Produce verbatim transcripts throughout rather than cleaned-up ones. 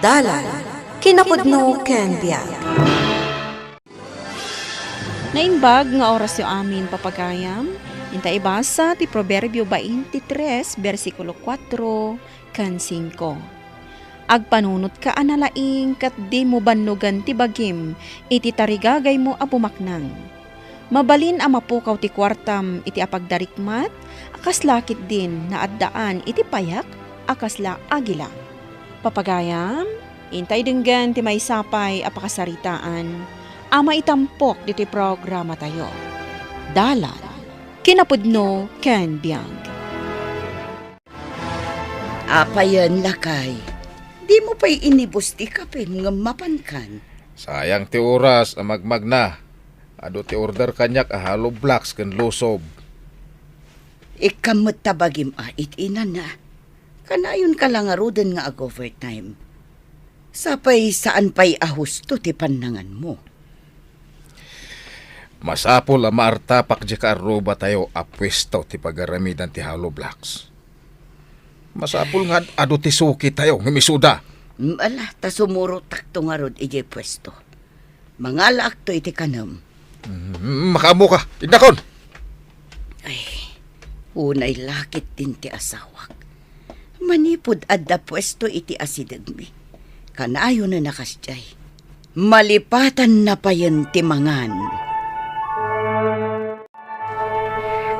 Dalan, kinapudno ken biag. Naimbag nga orasyo amin, papagayam. Inta ibasa ti Proverbio baintitres, bersikulo kuatro ken singko. Agpanunotka a nalaing ket dimo bannogen ti bagim iti tarigagaymo a bumaknang. Mabalin a mapukaw ti kuartam iti apagdarikmat a kasla ketdin naaddaan iti payak a kasla agila. Papagayam, intay denggen ti maysa pay a pakasaritaan a maitampok ditoy programatayo. Dalan, kinapudno ken biag. Apayen, lakay? Dimo pay inibus ti kapem ngem mapankan? Sayang ti oras a magmagna. Adu ti order kaniak a hollow blocks ken lusob. Ikkam met ta bagim a iti inana. Kanayonka la ngaruden nga ag-overtime. Sapay saan pay a husto ti pannanganmo. Masapul a maartapak diay kaarrubatayo a puesto ti pagaramidan ti hollow blocks. Masapul nga ad-, adu ti sukitayo ngem isuda. Mm, ala, ta sumurotakto ngarud idiay puesto. Mangalaakto iti kanem. Mm, makaammoka. Innakon! Ay, unay la ketdin ti asawak. Manipud adda puesto iti asidegmi, kanayonen a kasdiay. Malipatanna payen ti mangan.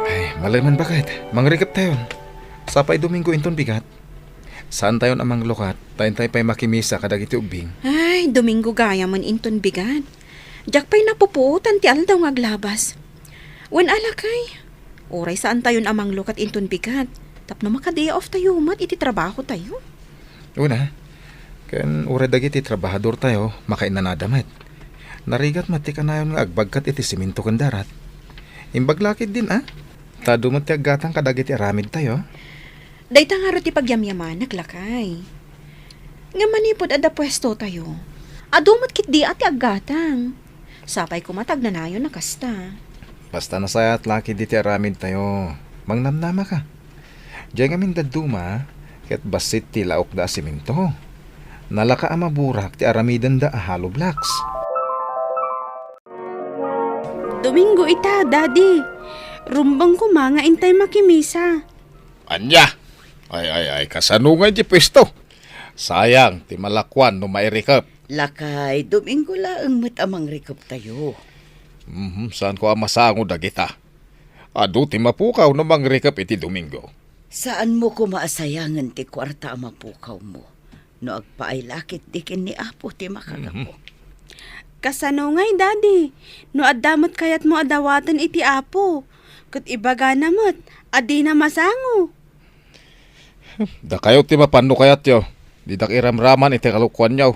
Ay, malemen baket. Mangrikeptayon. Sapay Domingo inton bigat. Saantayon a manglukat, ta intay pay makimisa kadagiti ubbing. Ay, Domingo gayamen inton bigat. Diak pay napupuotan ti aldaw nga aglabas. Wen a, lakay, uray saantayon a manglukat inton bigat, tapno maka-day off tayo met iti trabahotayo. Una, ken uray dagiti trabahadortayo, makainanada met. Narigat met ti kanayon nga agbagkat iti semento ken darat. Imbag la ketdin, a? Ta adu met ti aggatang kadagiti aramidtayo. Dayta ngarud ti pagyamyamanak, lakay. Ngem manipud adda puestotayo, adu met ketdi a ti aggatang. Sapay koma ta agnanayon a kasta. Basta nasayaat la ketdi ti aramidtayo. Mangnamnamaka. Diay ngamin dadduma, ket bassit ti laokda a semento. Nalaka a maburak ti aramidenda a hollow blocks. Domingo ita, Daddy. Rumbeng koma nga intay makimisa. Ania? Ay, ay, ay, kasano ngay ti puesto? Sayang ti malakuan no mairikep. Lakay, Domingo laeng met a mangrikeptayo. Mhm, saanko a masango dagita. Adu ti mapukaw no mangrikep iti Domingo. Saanmo koma a sayangen ti kuarta a mapukawmo no agpaay la ketdi ken ni Apo ti Makagapu. Mhm. Kasano ngay, Daddy? No adda met kayatmo a dawaten iti Apo, ket ibagana met a dina masango. Dakayo ti mapan no kayatyo. Didak iramraman iti kalokuanyo.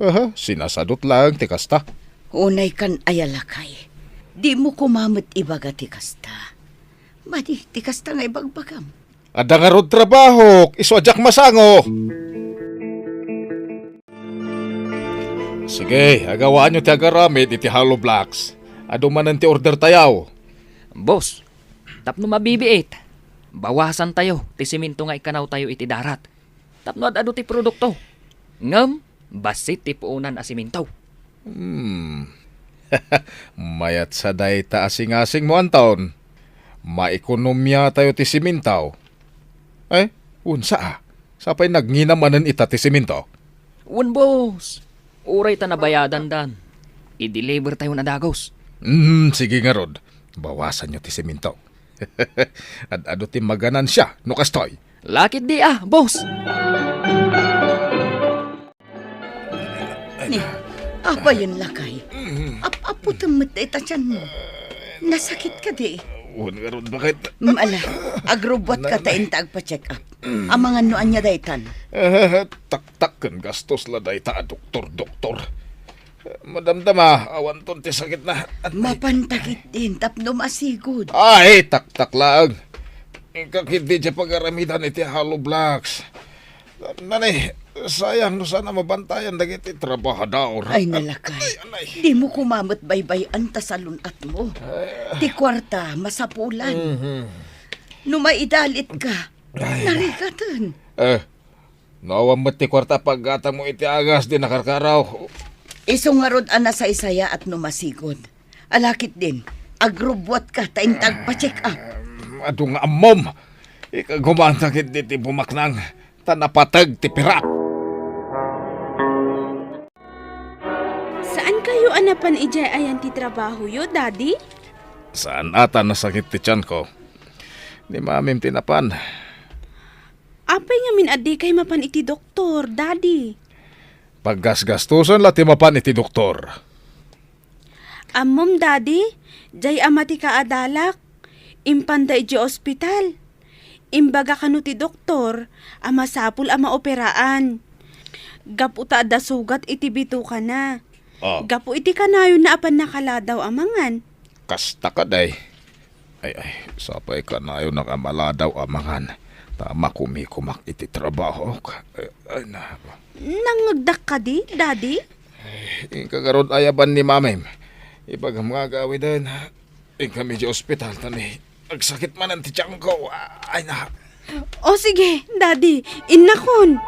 Aha, sinasadut laeng ti kasta. Unay kan aya, lakay. Dimo koma met ibaga ti kasta. Madi ti kasta nga ibagbagam. Adda ngarud trabahok, isu a diak masango. Sige, agawaanyo ti agaramid iti hollow blocks. Adu manen ti order tayaw. Boss, tapno mabibiit, bawasantayo ti semento nga ikkanawtayo iti darat. Tapno ad-adu ti produkto. Ngem, bassit ti puonan a semento. Hmm. Mayat sa dayta a singasingmo, Anton. Maikonomiatayo ti semento. Eh, unsa a? Sapay nagngina manen ita ti semento? Wen, boss. Uray ta nabayadandan, i-deliver tayon a dagus. Hmm, sige ngarud. Bawasanyo ti semento. Ad-adu ti maganansia no kastoy. Lakay di a, boss. Ni, apayen lakay. Ap-aputem met dayta tianmo. Nasakit kadi? Wen ngarud, baket. Mm, ala, agrubbuatka ta inta agpa-check up. Amangan no ania daytan. Eh, taktak ken gastos la dayta a doktor, doktor. Madamdama, awanton ti sakitna. At mapanta ketdin tapno masigud. Ay, taktak laeng. Inka ketdi ti pagaramidan iti hollow blocks. Nani, sayang no saan a mabantayan dagiti trabahador. Ay, nalakay. Ay, anay. Dimo koma met baybay-an ta salun-atmo. Ay. Ti kuarta, masapulan. Mhm. No maidalitka, ay, narigaten. Eh, No awan met ti kuarta a paggatangmo iti agas, di nakarkaraw. Isu ngarud a nasaysayaat no masigud. Ala ketdin, agrubbuatka ta inta agpa-check up. Adu nga ammom. Ikagumanta ketdi ti bumaknang, ta napateg ti pirak. Saan kayo a napan idiay ayan ti trabahoyo, Daddy? Saan ata nasakit ti tiyanko. Ni Mamim ti napan. Apay ngamin a dikay mapan iti doktor, Daddy? Paggasgastusan la ti mapan iti doktor. Ammom, Daddy, diay ama ti kaadalak. Impanda idiay ospital. Imbaga kano ti doktor a masapul a maoperaan. Gapu ta adda sugat iti bitokana. Ah. Gapu iti kanayonna a pannakaladaw a mangan. Kasta kadi. Ay, ay, sapay kanayonak a maladaw a mangan, ta makumikumak iti trabahok. Ay, ay, na. Nangngegdak kadi, Daddy? Ay, inka garud ayaban ni Mamim. Ibagam nga agawiden. Inkami idiay ospital, ta ni agsakit manen ti tiyanko. Ay, na. O sige, Daddy, innakon.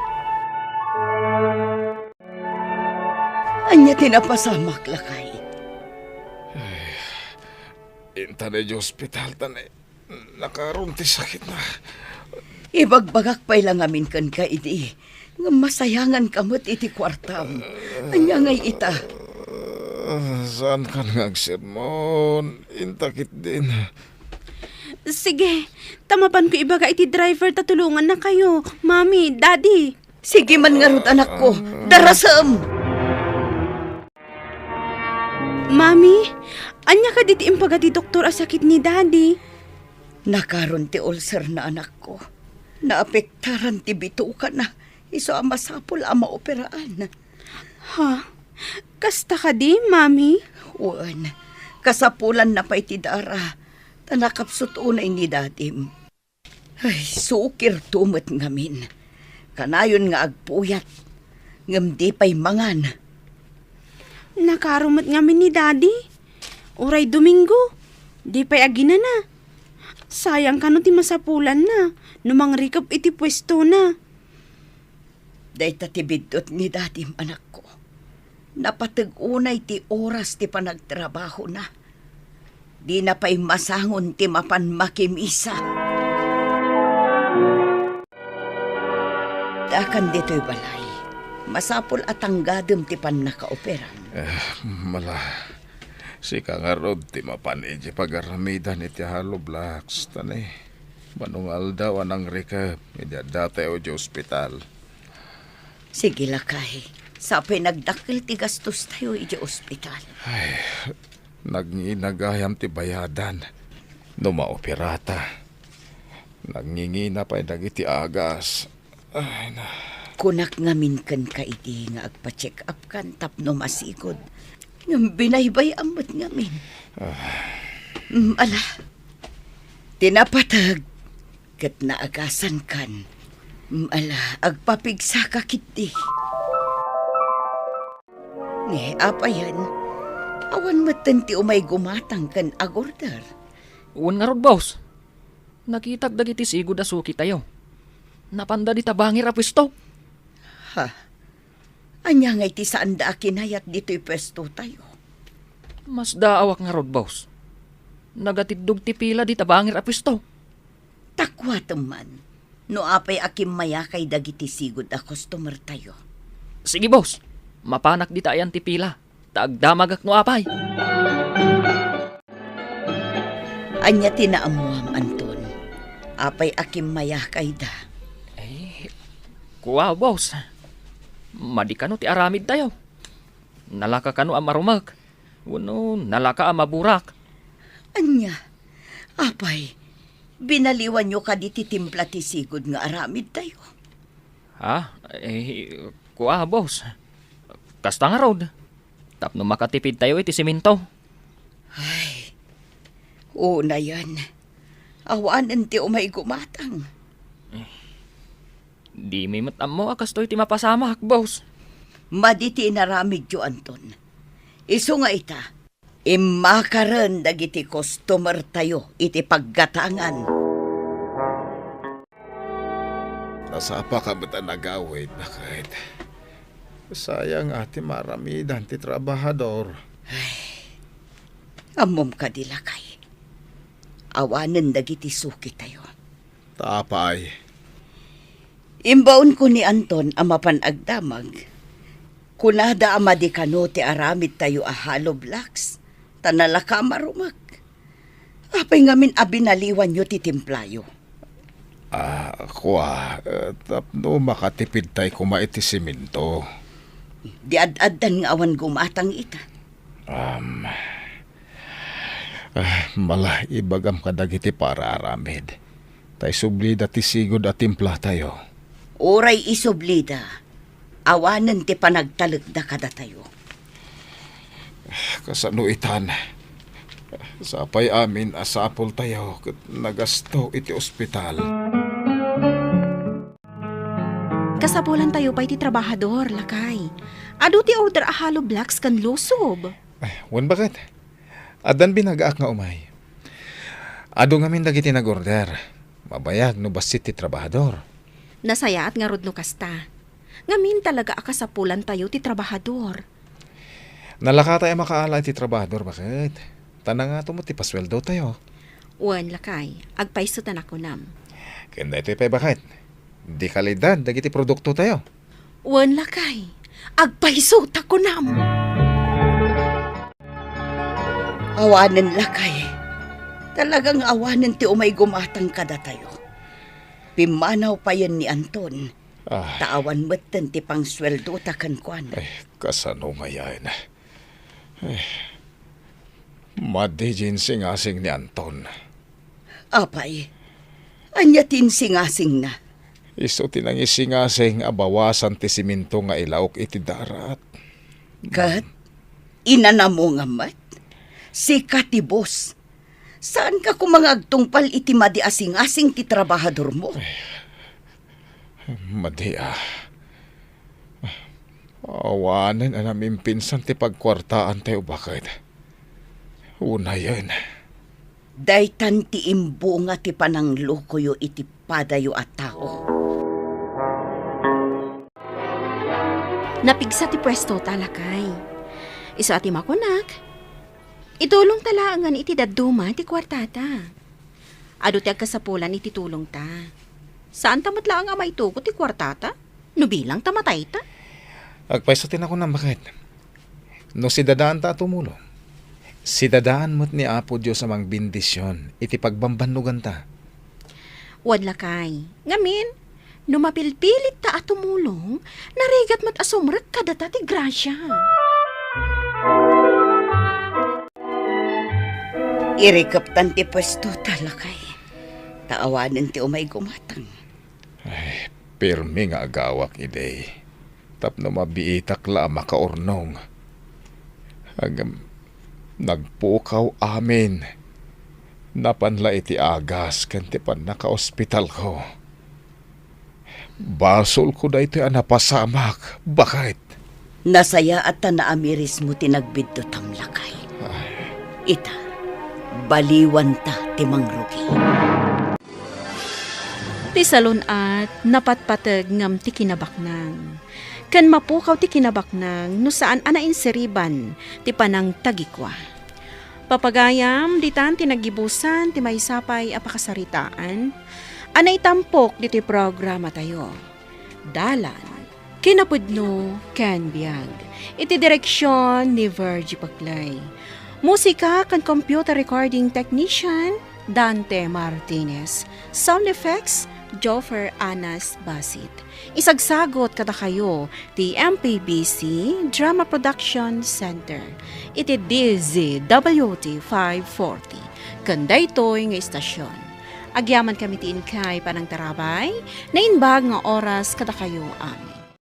Ania ti napasamak, lakay? Ay, inta na idiay ospital, ta ni nakaron ti sakitna. Ibagbagak pay la ngamin kenka idi, ngem masayanganka met iti kuartam. Ania ngay ita? Ah, saan kan nga agsermon? Inta ketdin. Sige, ta mapanko ibaga iti driver ta tulongannakayo, Mami, Daddy. Sige man ngarud, anakko. Darasem! Mami, ania kadi ti impaga ti doktor a sakit ni Daddy? Nakaron ti ulcerna, anakko. Naapektaran ti bitokana. Isu a masapul a maoperaan. Ha? Kasta kadi, Mami? Wen, kasapulanna pay ti dara, ta nakapsut unay ni Dadim. Ay, sukirto met ngamin. Kanayon nga agpuyat, ngem di pay mangan. Nakaro met ngamin ni Daddy. Uray Domingo, di pay aginana. Sayang kano ti masapulanna no mangrikep iti puestona. Dayta ti biddut ni Dadim, anakko. Napateg unay ti oras ti panagtrabahona. Dina pay masangon ti mapan makimisa. Daakan ditoy balay. Masapul a tanggadem ti pannakaoperam. Eh, mala, sika ngarud ti mapan iti pagaramidan iti hollow blocks, ta ni mano nga aldaw a nangrikep idi addatayo iti ospital. Sige, lakay. Sapay nagdakkel ti gastostayo iti ospital. Ay, nagngina gayam ti bayadan no maoperata. Nagngingina pay dagiti agas. Ay, na. Kunak ngamin kenka idi nga agpa-check up kan tapno masigud. Ngem binaybay-am met ngamin. Ah. Mm, ala. Ti napateg ket naagasan kan. Mm, ala, agpapigsaka ketdi. Ni apayen, awan metten ti umay gumatang ken agorder. Wen ngarud, boss. Nakitak dagiti sigud a sukitayo. Napanda dita bangir a puesto. Ha? Ania ngay ti saanda a kinayat ditoy puestotayo? Masdaawak ngarud, boss. Nagatiddog ti pila dita bangir a puesto. Ta kuatem man, no apay a kimmayakay dagiti sigud a customertayo. Sige, boss. Mapanak dita ayan ti pila. Ta agdamagak no apay. Ania ti naammoam, Anton? Apay a kimmayakayda? Ay, kua, boss. Madi kano ti aramidtayo. Nalaka kano a marumek. Wenno nalaka a maburak. Ania? Apay, binaliwanyo kadi ti timpla ti sigud nga aramidtayo? Ha? Eh, kua, boss. Kasta ngarud. Tapno makatipidtayo iti semento. Ay, unayen. Awanen ti umay gumatang. Dimi met ammo a kastoy ti mapasamak, boss. Madi ti inaramidyo, Anton. Isu nga ita, immakaren dagiti customertayo iti paggatangan. Sapaka met a nagawid, baket. Sayang a ti maaramidan ti trabahador. Ammom kadi, lakay? Awanen dagiti sukitayo. Ta apay? Imbaonko ni Anton a mapan agdamag. Kunada a madi kano ti aramidtayo a hollow blocks, ta nalaka a marumek. Apay ngamin a binaliwanyo ti timplayo? Ah, kua, eh, tapno makatipidtay koma iti simento. Di ad-addan nga awan gumatang ita. Um, ah, mala, ibagam kadagiti para aramid. Ta isublida ti sigud a timplatayo. Uray isublida, awanen ti panagtalekda kadatayo. Kasano itan? Sapay amin a sapultayo ket nagasto iti ospital. Kasapulantayo pay ti trabahador, lakay. Adu ti order a hollow blocks ken lusob. Ay, wen, baket. Addan binagaak nga umay. Adu ngamin dagiti nag-order. Mabayag no bassit ti trabahador. Nasayaat ngarud no kasta. Ngamin talaga a kasapulantayo ti trabahador. Nalakatay a makaala iti trabahador, baket. Ta nangato met ti pasueldotayo. Wen, lakay, agpayso ta nakunam. Ken daytoy pay, baket. Dekalidad dagiti produktotayo. Wen, lakay, agpayso ta kunam. Awanen, lakay. Talaga nga awanen ti umay gumatang kadatayo. Pimmanaw payen ni Anton. Ah. Ta awan metten ti pangsueldota kenkuana. Ay, kasano ngayen? Ay, madi ti insingasing ni Anton. Apay, ania ti insingasingna? Isu ti nangisingasing a bawasan ti simento nga ilaok iti darat. Ket inanamongam met? Sika ti boss. Saanka koma nga agtungpal iti madi a singasing ti trabahadormo? Madi a. Awanen a namimpinsan ti pagkuartaantayo, baket. Unayen. Daytan ti imbunga ti pananglokoyo iti padayo a tao. Napigsa ti puestota, lakay. Isu a ti makunak, itulongta laengen iti dadduma ti kuartata. Adu ti agkasapulan iti tulongta. Saanta met laeng a maitugot ti kuartata no bilang ta matayta. Agpayso ti nakunam, baket. No sidadaanta a tumulong, sidadaan met ni Apo Dios a mangbendision iti pagbambannoganta. Wen, lakay. Ngamin, no mapilpilitta a tumulong, narigat met a sumrek kadata ti grasia. Irikeptan ti puestota, lakay. Ta awanen ti umay gumatang. Ay, pirmi nga agawak idi. Tapno mabiitak la a makaurnong. Ngem, nagpukaw amin. Napan la iti agas ken ti pannakaospitalko. Basolko daytoy a napasamak, baket. Nasayaat ta naamirismo ti nagbiddutam, lakay. Ay. Ita, baliwanta ti mangrugi. Ti salun-at, napatpateg ngem ti kinabaknang. Ken mapukaw ti kinabaknang no saan a nainsiriban ti panangtagikua. Papagayam, ditan ti naggibusan ti maysa pay a pakasaritaan a naitampok ditoy programatayo. Dalan, kinapudno, ken biag. Iti direksion ni Virgie Paclay. Musika ken computer recording technician, Dante Martinez. Sound effects, Joffer Anas Basit. Isagsagot kadakayo ti M P B C Drama Production Center iti D Z W T five forty. Ken daytoy nga istasyon, agyamankami ti inkay panangtarabay, naimbag nga oras kadakayo amin.